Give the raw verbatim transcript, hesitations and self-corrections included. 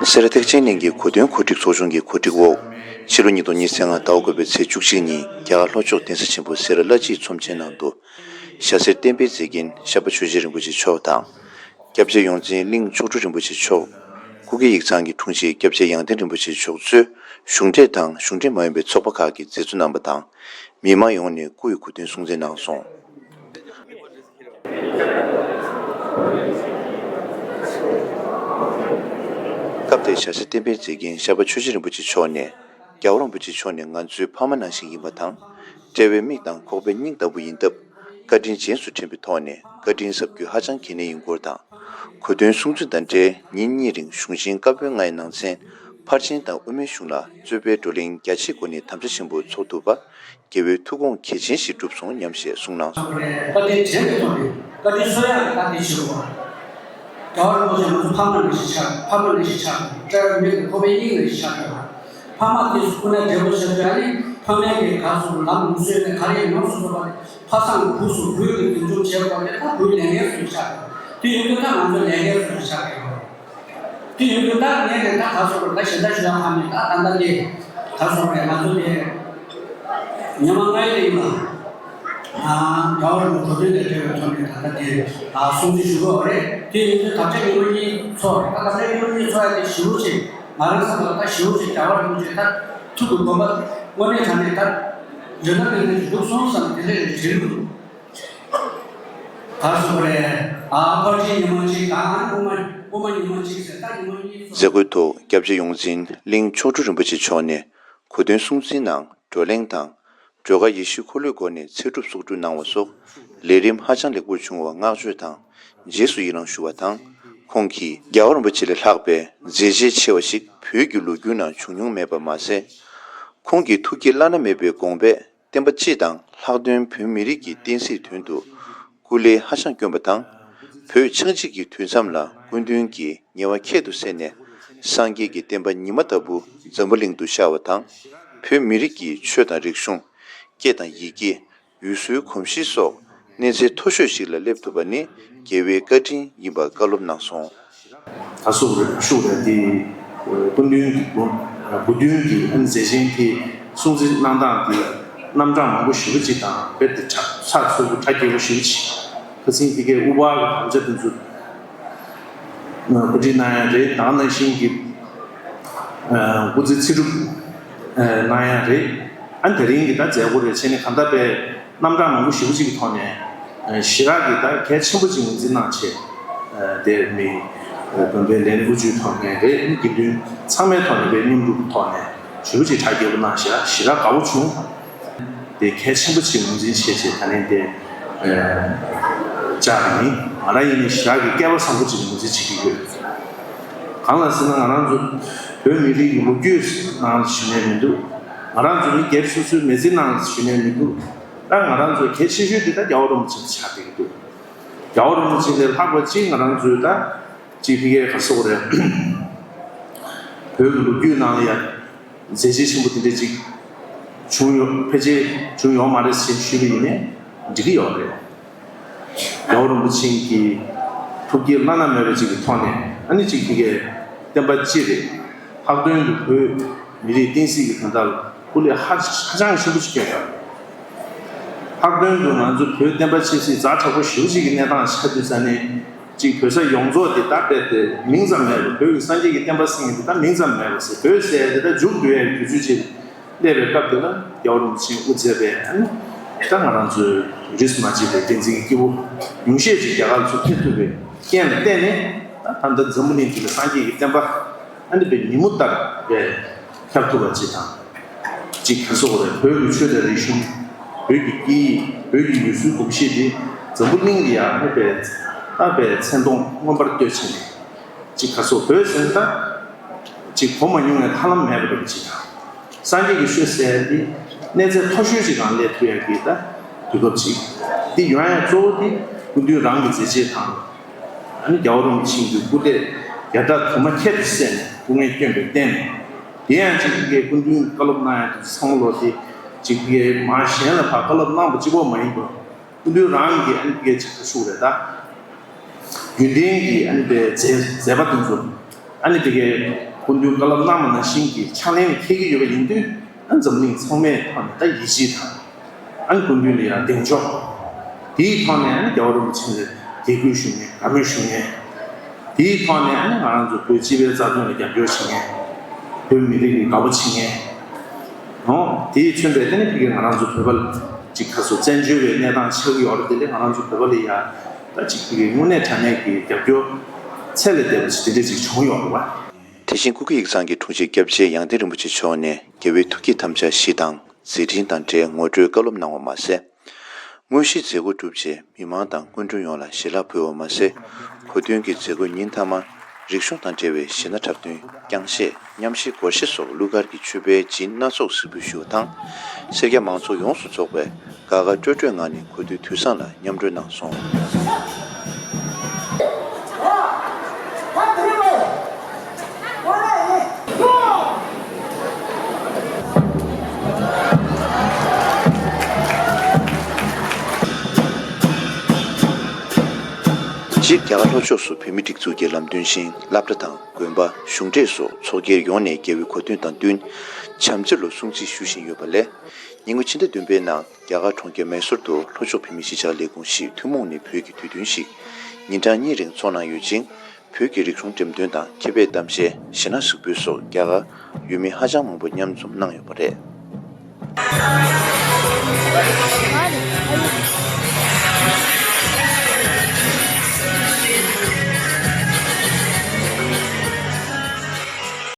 སེ་ར་ཐེག་ཆེན་གླིང་གི་གོ་སྟོན་གོ་སྒྲིག་ཚོགས་ཆུང་གི་གོ་སྒྲིག་འོག་ཕྱི་ལོ་ཉིས་སྟོང་ཉི་ཤུ་རྩ་ལྔ་ཟླ་བ་དགུ་པའི་ཚེས་བཅུ་གཅིག་ཉིན་རྒྱ་གར་ལྷོ་ཕྱོགས་གདན་ས་ཆེན་པོ་སེ་ར་བླ་སྤྱིའི་ཚོམས་ཆེན་ནང་དུ། ཞྭ་སེར་བསྟན་པའི་མཛེས་རྒྱན་ཤར་པ་ཆོས་རྗེ་རིན་པོ་ཆེ་མཆོག་དང་། སྐྱབས་རྗེ་ཡོངས་འཛིན་གླིང་མཆོག་སྤྲུལ་རིན་པོ་ཆེ་མཆོག་སྐུ་སྒེར་ཡིག་ཚང་གི་དྲུང་ཆེ་སྐྱབས་རྗེ་ཡང་སྟེང་རིན་པོ་ཆེ་མཆོག་གཙོས་གཞུང་འབྲེལ་དང་གཞུང་འབྲེལ་མ་ཡིན་པའི་ཚོགས་པ་ཁག་གི་མཛད་གཙོ་རྣམ་པ་དང་། མི་མང་ཡོངས་ནས་སྐུ་ཡི་གོ་སྟོན་སྲུང་བརྩི་གནང་སོང་། སྐབས་དེར་ཞྭ་སེར་བསྟན་པའི་མཛེས་རྒྱན་ཤར་པ་ཆོས་རྗེ་རིན་པོ་ཆེ་མཆོག་ནས། རྒྱལ་བ་རིན་པོ་ཆེ་མཆོག་ནི་ང་ཚོའི་ཕ་མ་ནང་བཞིན་ཡིན་པ་དང་། དཔྲལ་བའི་མིག་དང་ཁོག་པའི་སྙིང་ལྟ་བུ་ཡིན་སྟབས། བཀའ་དྲིན་རྗེས་སུ་དྲན་པའི་ཐོག་ནས་བཀའ་དྲིན་གཟབ་རྒྱུ་ཧ་ཅང་གལ་གནད་ཡིན་སྐོར་དང་། གོ་སྟོན་སྲུང་བརྩི་དང་འབྲེལ་ཉིན་གཉིས་རིང་གཞུང་ཆེན་བཀའ་པོད་ལྔའི་ནང་ཚན། ཕར་ཕྱིན་དང་དབུ་མའི་གཞུང་ལ་རྩོད་པའི་བགྲོ་གླེང་རྒྱ་ཆེའི་སྒོ་ནས་དམ་བཅའ་ཆེན་པོ་འཚོགས་ཐུབ་པ། རྒྱལ་བའི་ཐུགས་དགོངས་གལ་ཆེན་ཞིག་གྲུབ་སོང་སྙམ་ཞེས་གསུངས་གནང་སོང་། བཀའ་དྲིན་དྲན་པའི་ཐོག་ནས་བཀའ་དྲིན་གསོ་ཡག་གི་བཀའ་དྲིན་ཞུ་བ། རྒྱལ་བ་རིན་པོ་ཆེ་ང་ཚོ་ཕ་མ་ནང་བཞིན་ཆགས། ཕ་མ་ནང་བཞིན་ཆགས། དཔྲལ་བའི་མིག་དང་ཁོག་པའི་སྙིང་ནང་བཞིན་ཆགས་ཡོད་པ། ཕ་མ་དེ་ཚོ་ཁོ་ནའི་འབྲས་བུ་ཞབས་ཞུ། ཨ་ནི་ཕ་མའི་གི་ག་སོ་ལམ་ལུགས་སྲོལ་ནས་ག་རེ་ཡོངས་སུ་རྫོགས་པ་དེ་ཕ་བཟང་གི་བུ་སོ་བུའི་གི་འཛིན་སྐྱོང་བྱེད་དགོས་དེ་ད་བུའི་ལས་འགན་སུ་ཆགས་ཡོད། དེ་ཡོད་དུས་ད་ང་ཚོའི་ལས་འགན་སུ་ཆགས་ཡོད། དེ་ཡིན་དུས་ད་ངས་ནས་ད་ག་སོང་རེད། ད་གཞན་དག་ཞུ་ཡག་གང་མེད། ད་ད་ལྟ་དེ་ག་སོང་རེད། ང་ཚོ་དེ་ཉི་མ་ལྔའི་རིང་ལ་ཨ་རྒྱལ་བ་རིན་པོ་ཆེ་གོ་སྟོན་དང་འབྲེལ་བའི་ཐོག་ནས་ད་ལྟ་དེ་ཨ་སྲུང་བརྩི་ཞུ་དགོས་པ་རེད། དེ་ཡིན་དུས་ད་ཆ་ཉི་མ་གཉིས་ཚོགས་རེད། ད་ད་ཆ་ཉི་མ་གཉིས་ཚོགས་ཡག་དེ་ཞེ་པོ་ཅིག་ང་རང་བསམ་པར་ད་ཞེ་པོ་ཅིག་རྒྱལ་བ་རིན་པོ་ཆེ་ད་ཐུགས་ཀྱི་དགོངས་པ་དངོས་གནས་དྲང་གནས་ད་འདོད་སྣང་ལྡན་ལྡན་ཞིག་འགྲུབ་སོང་བསམ་དེ་འདྲ་ཞིག་དྲན་གྱི་འདུག་ག་སོང་རེད། ཨ་ཕར་ཕྱིན་ཉི་མ་གཅིག་དང་དབུ་མ་དབུ་མ་ཉི་མ་གཅིག་ཟེར། ད་ཉི་མ་གཉིས་ཚོགས། མཛད་སྒོའི་ཐོག་སྐྱབས་རྗེ་ཡོངས་འཛིན་གླིང་མཆོག་སྤྲུལ་རིན་པོ་ཆེ་མཆོག་ནས་གོ་སྟོན་སྲུང་བརྩིའི་ནང་བགྲོ་གླེང་དང་། སྒྲོལ་དཀར་ཡེ་ཤེས་འཁོར་ལོའི་སྒོ་ནས་ཚེ་སྒྲུབ་གསོག་སྒྲུབ་གནང་བ་སོགས་ལས་རིམ་ཧ་ཅང་ལེགས་པོར་བྱུང་བར་བསྔགས་བརྗོད་དང་རྗེས་སུ་ཡི་རང་ཞུ་བ་དང་། ཁོང་གིས་རྒྱལ་བ་རིན་པོ་ཆེ་ལས་ལྷག་པའི་མཛད་རྗེས་ཆེ་བ་ཞིག་བོད་ཀྱི་ལོ་རྒྱུས་ནང་བྱུང་མྱོང་མེད་པ་མ་ཟད། ཁོང་གི་ཐུགས་བསྐྱེད་བླ་ན་མེད་པའི་དགོངས་པས། བསྟན་པ་སྤྱི་དང་ལྷག་དོན་བོད་མི་རིགས་ཀྱི་བསྟན་སྲིད་དོན་དུ་སྐུ་ལས་ཧ་ཅང་བསྐྱོན་པ་དང་། བོད་ཆགས་འཇིག་གི་དུས་མཚམས་ལ་སྐུ་མདུན་གྱིས་ངལ་བ་ཁྱད་དུ་བསད་ནས་སངས་རྒྱས་ཀྱི་བསྟན་པ་ཉི་མ་ལྟ་བུ་འཛམ་བུ་གླིང་དུ་ཤར་བ་དང་། བོད་མི་རིགས་ཀྱི་ཆོས་དང་རིག་གཞུང་། སྐད་དང་ཡི་གེ། ཡུལ་སྲོལ་གོམས་གཤིས་སོགས་གནས་ཚད་མཐོ་ཤོས་ཤིག་ལ་སླེབས་ཐུབ་པ་ནི་རྒྱལ་བའི་བཀའ་དྲིན་ཡིན་པར་བཀའ་སློབ་གནང་སོང་། ད་སོགས་རེད་ཤུགས་རེད་དེ། སྐུ་མདུན་གྱི་སྐུ་སྐུ་མདུན་གྱི་ཨ་ནི་མཛད་ཆེན་དེ་སྲུང་བརྩི་གནང་སྟངས་དེ་རྣམ་གྲངས་མང་པོ་ཞེ་པོ་ཅིག་དང་རྦད་དེ་ཚགས་ཚུད་པོ་གྲ་རྒྱས་པོ་ཞེ་པོ་ཅིག་ཁ་སང་དེ་གའི་དབུ་པ་གི་དམ་བཅའ་དེ་ཚོ་གོ་སྒྲིག་གནང་ཡ་རེད། ད་ག་ནང་བཞིན་གྱི་སྐུ་ཚེ་ཚེ་སྒྲུབ་གནང་ཡ་རེད། ཨ་ནི་དེ་རིང་གི་ད་མཛད་སྒོ་རེད། བྱས་ནས་གང་ལྟར་པའི་རྣམ་གྲངས་མང་པོ་ཞེ་པོ་ཅིག་གི་ཐོག་ནས་ཞེ་དྲག་གི་ད་གལ་ཆེན་པོ་ཅིག་ངོས་འཛིན་གནང་བྱས། དེ་མི་དགོན་པའི་ལས་སྣེ་དབུ་ཁྲིད་ཐོག་ནས་རེད། དགེ་འདུན་ཚང་མའི་ཐོག་ནས་པའི་མཉམ་རུབ་ཐོག་ནས་ཞེ་པོ་ཅིག་གྲ་རྒྱས་པོ་གནང་བཞག་ཞེ་དྲག་དགའ་པོ་བྱུང་། དེ་གལ་ཆེན་པོ་ཅིག་ངོས་འཛིན་བྱས་བྱས་ད་ནས་དེ་བཅར་བ་ཡིན། ང་རང་ཡིན་ནའི་ཞེ་དྲག་གི་སྐལ་བ་བཟང་པོ་ཅིག་ངོས་འཛིན་བྱེད་ཀྱི་ཡོད། གང་ལ་ཟེར་ན་ང་རང་ཚོ་བོད་མི་རིགས་ཀྱི་ལོ་རྒྱུས་ནང་ཞུ་ནས་མི་འདུག་ང་རང་ཚོ་མི་སྒེར་སོ་སོའི་མི་ཚེ་ནང་ཞུ་ནས་མི་འདུག་ད་ང་རང་ཚོ་གལ་ཆེ་ཤོས་དེ་ད་རྒྱལ་བ་རིན་པོ་ཆེ་དེ་ཆགས་བསྡད་ཀྱི་འདུག་རྒྱལ་བ་རིན་པོ་ཆེ་ལས་ལྷག་པ་ཅིག་ང་རང་ཚོའི་ད་ཅིག་ཕ་གིའི་ག་རེ་ཟེར་དགོས་རེད། བོད་ཀྱི་ལོ་རྒྱུས་ནང་ལ་ཡང་མཛད་རྗེས་ཆེན་པོ་དེ་འདྲ་ཅིག་བྱུང་ཡོད། ཕལ་ཆེར་བྱུང་ཡོད་མ་རེད་ཟེར་ཞུས་པ་ཡིན་ནའི་འགྲིག་གི་ཡོད་རེད། རྒྱལ་བ་རིན་པོ་ཆེ་གི་ཐུགས་བསྐྱེད་བླ་ན་མེད་པ་ཅིག་གི་ཐོག་ནས་ཨ་ནི་ཅིག་ཕ་གིའི་བསྟན་པ་སྤྱི་རེད། ལྷག་དོན་དུ་བོད་མི་རིགས་བསྟན་སྲིད་ཀྱི་དོན་དག་ལ་སྐུ་ལས་ཧ་ཧ་ཅང་ཆེན་པོ་ཞིག་བསྐྱོན་ཡོད་རེད། ལྷག་དོན་དུ་ང་ཚོ་བོད་བསྟན་པ་ཆབ་སྲིད་ཛ་དྲག་པོ་ཞེ་པོ་ཅིག་གི་གནས་སྟངས་ཆགས་དུས་ཙ་ནས་ཅིག་བོད་ས་ཡོངས་རྫོགས་དེ་ད་རྦད་དེ་མིང་ཙམ་མེད་པ། བོད་ཀྱི་སངས་རྒྱས་ཀྱི་བསྟན་པ་ཟེར་མཁན་དེ་ད་མིང་ཙམ་མེད་པ་ཟེར། བོད་ཟེར་ཡ་དེ་ད་མཇུག་བསྡུ་ཡའི་དུས་ཚོད་ཅིག་སླེབས་པའི་སྐབས་དེ་ལ་རྒྱལ་བ་རིན་པོ་ཆེས་དབུ་མཛད་པའི་ཨ་ནི་ད་ང་རང་ཚོའི་རིས་སུ་མ་ཆད་པའི་བསྟན་འཛིན་གྱི་སྐྱེས་བུ་ཉུང་ཤས་ཅིག་རྒྱ་གར་ཚུར་ཕེབས་ཐུབ་པའི་རྐྱེན་ལ་བརྟེན་ནས་ད་ད་ལྟ་འཛམ་བུ་གླིང་འདི་ལ་སངས་རྒྱས་ཀྱི་བསྟན་པ་ཨ་ནི་དཔེ་ཉིན་མོ་ལྟར་དཔེ་ཁྱབ་ཐུབ་པ་ཅིག་དང་། ཅིག་ག་རེ་ཟེར་དགོས་རེད། བོད་ཀྱི་ཆོས་དང་རིག་གཞུང་། བོད་ཀྱི་སྐད་ཡིག། བོད་ཀྱི་ཡུལ་སྲོལ་གོམས་གཤིས་འདི་འཛམ་བུ་གླིང་གི་ཡང་ཨ་ནི་དཔེ་ད་དཔེ་མཚན་མཐོང་མངོན་པར་བསྟོད་བྱས་ནས། ཅིག་ག་རེ་ཟེར། བོད་ཟེར་ན་ད་ཅིག་གོ་མ་མྱོང་བའི་ཐར་ལམ་མེད་པ་འདྲ་པོ་ཅིག་དང་། སངས་རྒྱས་ཀྱི་ཆོས་ཟེར་ཡ་འདི་གནས་ཚད་མཐོ་ཤོས་ཅིག་སྒང་སླེབས་ཐུབ་ཡ་གི་ད་དུས་སྐབས་ཅིག་འདི་ཡོང་ཡ་གཙོ་བོ་འདི་སྐུ་མདུན་རང་གི་མཛད་རྗེས་དང་། ཨ་ནི་རྒྱལ་བ་རིན་པོ་ཆེ་གི་སྐུ་ལས་བརྒྱ་ཕྲག་དུ་མ་ཁྱད་དུ་བསད་ནས་སྐུ་ངལ་བསྐྱོན་པའི་རྟེན། དེ་ཡང་ཅིག་གི་སྐུ་མདུན་བཀའ་སློབ་གནང་ཡ་དེ་ཚང་མ་ལོ་དེ་ཅིག་གི་མ་གཞན་ལ་ཕར་བཀའ་སློབ་གནང་བ་གཅིག་པོ་མ་ཡིན་པར། སྐུ་མདུན་རང་གི་ཨ་ནི་དེ་གའི་ཅིག་ཤུགས་རེད་ད། རྒྱུན་ལྡན་གྱི་ཨ་ནི་དེ་མཛད་མཛད་པ་དེ་ཚོ་ཨ་ནི་དེ་གའི་ སྐུ་མདུན་བཀའ་སློབ་གནང་བ་ནང་བཞིན་གྱི་ཕྱག་ལེན་འཁེལ་གྱི་ཡོད་པ་ཡིན་དུས། ཨ་འཛམ་གླིང་ཚང་མའི་ཐོག་ནས་ད་ཡིད་ཆེས་དང་། ཨ་སྐུ་མདུན་ལ་ཡང་གདེང་འཇོག་དེའི་ཐོག་ནས་ཨ་རྒྱལ་བ་རིན་པོ་ཆེ་ལ་དད་གུས་ཞུ་མཁན། དགའ་མོས་ཞུ་མཁན། དེའི་ཐོག་ནས་ཨ་ང་རང་ཚོ་བོད་སྤྱི་པའི་རྩ་དོན་ལ་རྒྱབ་སྐྱོར་བྱེད་མཁན། བོད་མི་རིགས་ཀྱི་དགའ་པོ་བྱེད་མཁན། ཨོ་དེས་མཚོན་པའི་ད་ནི་ཕ་གི་ང་རང་ཚོ་བོད་པ་ལ་ཅིག་ཁ་སོ་བཙན་བྱོལ་བའི་གནས་སྟངས་ཆགས་ཀྱི་ཡོད་རེད། དེ་ལས་ང་རང་ཚོ་བོད་པ་ལ་ཡང་ད་ཅིག་ཕ་གི་དངོས་གནས་དྲང་གནས་ཀྱི་རྒྱབ་སྐྱོར་ཚད་ལས་འདས་པ་ཞིག་དེ་འདྲ་ཅིག་བྱུང་ཡོད་རེད་བ། དེ་བཞིན་སྐུ་སྒེར་ཡིག་ཚང་གི་དྲུང་ཆེ་སྐྱབས་རྗེ་ཡང་སྟེང་རིན་པོ་ཆེ་མཆོག་ནས་རྒྱལ་བའི་ཐུགས་བསྐྱེད་དམ་བཅའ་བཞི་དང་མཛད་འཕྲིན་དང་འབྲེལ་ངོ་སྤྲོད་བཀའ་སློབ་གནང་བ་མ་ཟད། དངོས་གཞིའི་མཛད་སྒོ་གྲུབ་རྗེས་མི་མང་དང་སྔོན་འགྲོ་ཡོངས་ལ་ཞལ་ལག་ཕུལ་བ་མ་ཟད། གོ་སྟོན་གྱི་མཛད་སྒོ་ཉིན་མཐའ་མར་རིག་གཞུང་དང་འབྲེལ་བའི་གཞས་སྣ་འཁྲབ་སྟོན། རྐྱང་གཞས། མཉམ་གཞས། སྒོར་གཞས་སོགས་གླུ་གར་གྱི་མཆོད་པའི་སྦྱིན་སྣ་ཚོགས་གཟིགས་འབུལ་ཞུ་བ་དང་། སེར་སྐྱ་མང་ཚོགས་ཡོངས་སུ་རྫོགས་པས་དགའ་དགའ་སྤྲོ་སྤྲོའི་ངང་ནས་གོ་སྟོན་དུས་བཟང་ལ་མཉམ་རོལ་གནང་སོང་། སྤྱིར་རྒྱ་གར་ལྷོ་ཕྱོགས་སུ་བོད་མིའི་སྒྲིག་འཛུགས་ཀྱི་ལམ་སྟོན་བཞིན་སློབ་གྲྭ་དང་དགོན་པ། གཞུང་འབྲེལ་སོགས་ཚོགས་སྒེར་ཡོངས་ནས་རྒྱལ་བའི་གོ་སྟོན་དང་བསྟུན་བྱམས་བརྩེ་ལ་སྲུང་བརྩི་ཞུ་བཞིན་ཡོད་པ་ལས། ཉིན་གུང་ཕྱི་ཟླ་བདུན་པའི་ནང་རྒྱ་གར་གྲོང་ཁྱེར་མེ་སོར་དུ་ལྷོ་ཕྱོགས་བོད་མིའི་གཞིས་ཆགས་ལས་ཁུངས་ཀྱིས་ཐུན་མོང་ནས་བོད་ཀྱི་དུས་སྟོན་ཞིག་ཉིན་གྲངས་གཉིས་རིང་འཚོགས་གནང་ཡོད་ཅིང་། བོད་ཀྱི་རིག་གཞུང་འགྲེམས་སྟོན་དང་ཁེ་ཕན་གཏམ་བཤད། གཞས་སྣ་གཟིགས་འབུལ་སོགས་རྒྱ་གར་ཡུལ་མི་ཧ་ཅང་མང་པོ་མཉམ་འཛོམས་གནང་ཡོད་པ་རེད།